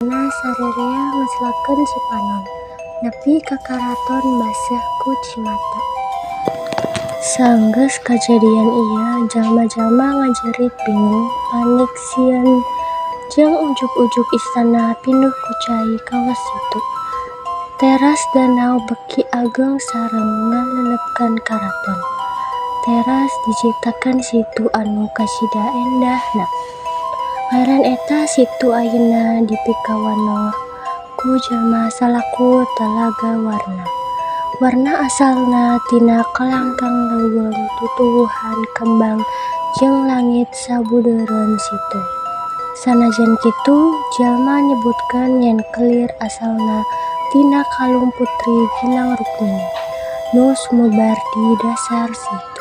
Sarerea ngeslakeun Cipanon nepi ka karaton baseuh ku cimata. Sanggeus kajadian ieu, jalma-jalma ngajerit bingung, panik, sieun jeung ujug-ujug istana pinuh ku cai kawas situ. Teras danau beuki ageng sareng ngalelepkeun karaton. Teras diciptakeun situ anu kacida endahna. Ngaran eta situ ayeuna dipikawanoh ku jalma salaku Talaga Warna. Warna asalna tina kalangkang leuweung, tutuwuhan kembang jeung langit sabudeureun situ. Sanajan kitu, jalma nyebutkeun yen kelir asalna tina kalung putri Ginang Rukmini nu sumebar di dasar situ.